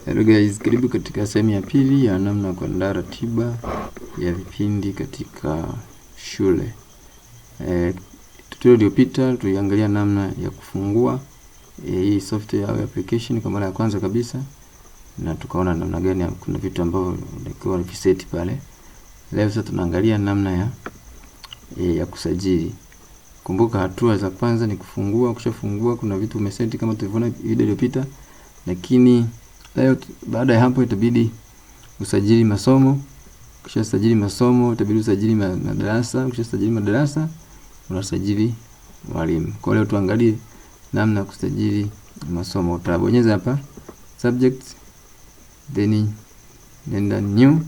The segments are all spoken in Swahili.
Hello guys, karibu katika sehemu ya pili ya namna ya kuandaa ratiba ya vipindi katika shule. Tutorial iliyopita tuliangalia namna ya kufungua hii software au application kwa mara ya kwanza kabisa, na tukaona namna gani kuna vitu ambavyo unatakiwa viseti pale. Leo sasa tunaangalia namna ya kusajili. Kumbuka hatua za kwanza ni kufungua. Ukishafungua kuna vitu umeseti kama tulivyoona video iliyopita, lakini leo baada ya hapo itabidi usajili masomo. Ukishasajili masomo itabidi usajili madarasa. Ukishasajili madarasa unasajili walimu. Kwa leo tuangalie namna ya kusajili masomo. Utabonyeza hapa subject, then nenda new,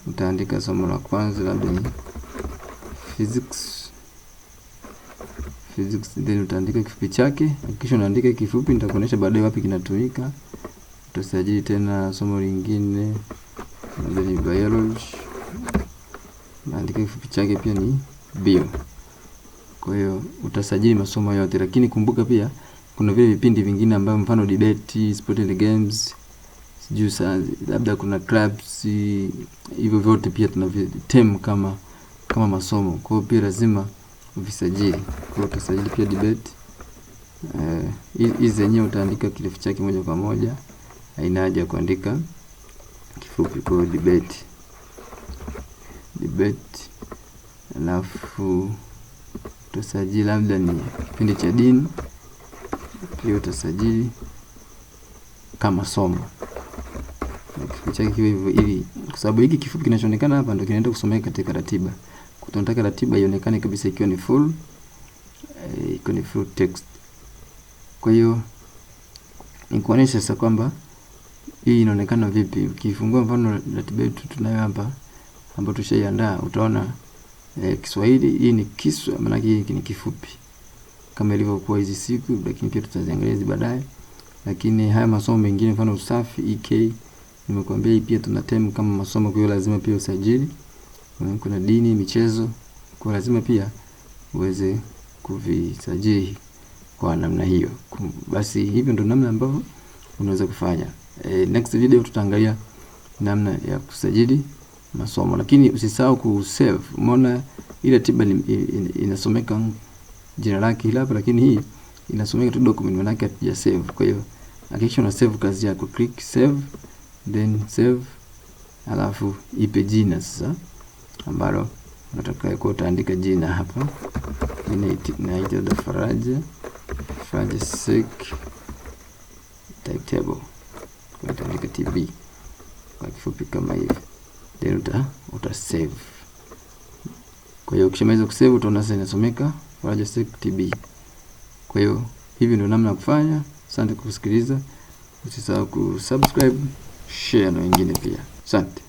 utaandika somo la kwanza labda ni physics, physics, then utaandika kifupi chake. Hakikisha unaandika kifupi, nitakuonyesha baadaye wapi kinatumika. Utasajili tena somo lingine labda ni biology, naandika kifupi chake pia ni bio. Kwa hiyo utasajili masomo yote, lakini kumbuka pia kuna vile vipindi vingine ambavyo mfano debate, sport and games, sijui labda kuna clubs, hivyo vyote pia tuna term kama masomo. Kwa hiyo pia lazima uvisajili. Kwa hiyo utasajili pia debate. Hizi zenyewe utaandika kirefu chake moja kwa moja, haina haja ya kuandika kifupi. Kwa hiyo debate, debate, alafu utasajili labda ni kipindi cha dini, pia utasajili kama somo, kifupi chake kiwe hivyo, ili kwa sababu hiki kifupi kinachoonekana hapa ndio kinaenda kusomeka katika ratiba. Kwa tunataka ratiba ionekane kabisa ikiwa ni full, ikiwa ni full text. Kwa hiyo nikuonyesha sasa kwamba hii inaonekana vipi. Ukifungua mfano ratiba yetu tunayo hapa ambayo tushaiandaa, utaona Kiswahili hii ni kiswa, maana hii ni kifupi kama ilivyokuwa hizi siku, lakini pia tutaziangalia hizi baadaye. Lakini haya masomo mengine mfano usafi EK, nimekuambia hii pia tuna term kama masomo, kwa hiyo lazima pia usajili. Kuna dini, michezo, kwa lazima pia uweze kuvisajili kwa namna hiyo. Basi hivyo ndo namna ambavyo unaweza kufanya. Next video tutaangalia namna ya kusajili masomo, lakini usisahau kusave. Umeona ile ratiba inasomeka jina lake hili hapa, lakini hii inasomeka tu document, maana yake hatuja save. Kwa hiyo hakikisha una save kazi yako, click save, then save, alafu ipe jina sasa ambalo unataka kwa, utaandika jina hapa, mimi naita Faraja Sec timetable, kwa utaandika TB kwa kifupi kama hivi, then uta save. Kwa hiyo ukishamaliza kusave utaona sasa inasomeka Faraja Sec TB. Kwa hiyo hivi ndio namna ya kufanya. Asante kwa kusikiliza, usisahau kusubscribe, share na wengine pia. Asante.